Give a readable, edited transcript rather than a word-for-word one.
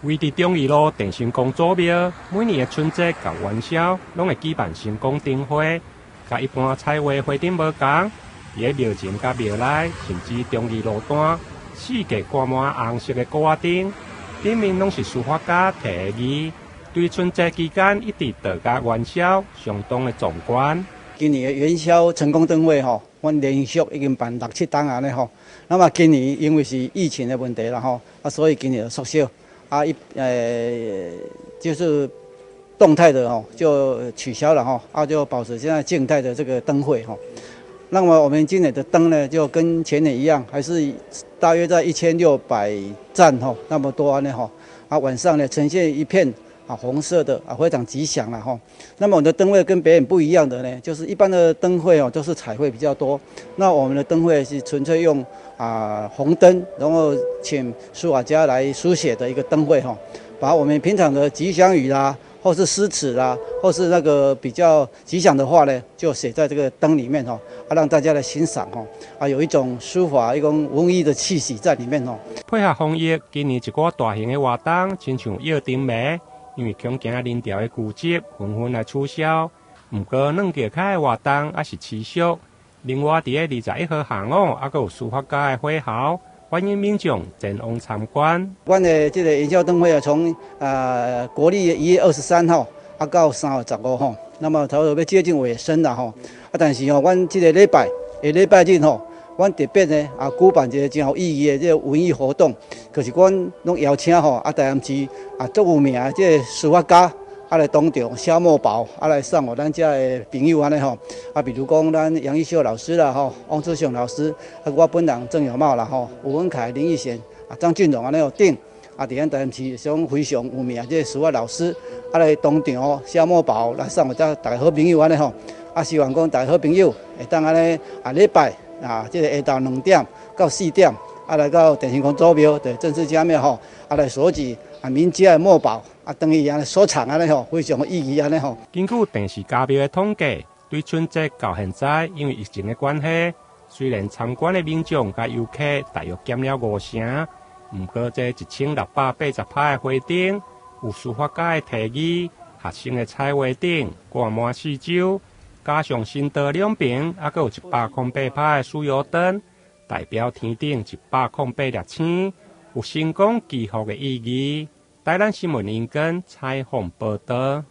位佇忠義路鄭成功祖廟，每年的春節佮元宵，攏會舉辦成功燈會，佮一般彩畫花燈無仝，佇咧廟前佮廟內，甚至忠義路段，四界掛滿紅色的鼓仔燈，頂面攏是書法家題的字。對春節期間一直到佮元宵，相當的壯觀。今年的元宵成功燈會吼，阮連續已經辦六七冬按呢吼。那麼今年因為是疫情的問題啦吼，啊，所以今年就縮小。啊一就是動態的吼就取消了吼，啊就保持現在靜態的這個燈會吼。那麼我們今年的燈呢，就跟前年一樣，還是大約在1600盞吼那麼多呢吼。啊晚上呢呈現一片啊紅色的啊非常吉祥了吼。那麼我們的燈會跟別人不一樣的呢，就是一般的燈會哦都是彩繪比較多，那我們的燈會是純粹用啊紅燈，然後請書法家來書寫的一個燈會吼，把我們平常的吉祥語啦，或是詩詞啦，或是那個比較吉祥的話呢，就寫在這個燈裡面吼，啊讓大家來欣賞吼，啊有一種書法一種文藝的氣息在裡面吼。配合防疫，今年一寡大型的活動，親像躍燈暝，因為恐驚人潮的聚集，紛紛來取消。毋過軟橋跤的活動猶是持續。另外，佇咧21號下午，猶閣有書法家的火候，歡迎民眾前往參觀。阮的這個元宵燈會啊，從國曆1月23號啊到3月15號，那麼差不多欲接近尾聲啦吼。啊，但是吼，阮這個禮拜下禮拜日吼，阮特別呢啊舉辦一個真有意義的這個文藝活動，就是阮攏邀請吼啊台南市啊足有名的這個書法家。啊來當場寫墨寶，啊來送予咱遮的朋友按呢吼，啊比如講咱楊義秀老師啦吼，王志雄老師，啊我本人鄭有茂啦吼，吳文凱、林義賢、啊張俊榮按呢吼等，啊佇咱台南市上非常有名這個書法老師，啊來當場寫墨寶來送予遮逐家好朋友按呢吼，啊希望講逐家好朋友會當按呢啊禮拜啊這個下晝2點到4點，啊來到鄭成功祖廟對鄭氏家廟吼，啊來索取啊名家的墨寶。啊，等於按呢收藏按呢吼，非常有意義按呢吼。根據鄭氏家廟的統計，對春節到現在，因為疫情的關係，雖然參觀的民眾佮遊客大約減了五成，毋過這1680拍的花燈，有書法家的題字、學生的彩畫等掛滿四周，加上神道兩邊，猶閣有108拍的酥油燈，代表天頂108粒星，有成功祈福的意義。台南新聞林根採訪報導。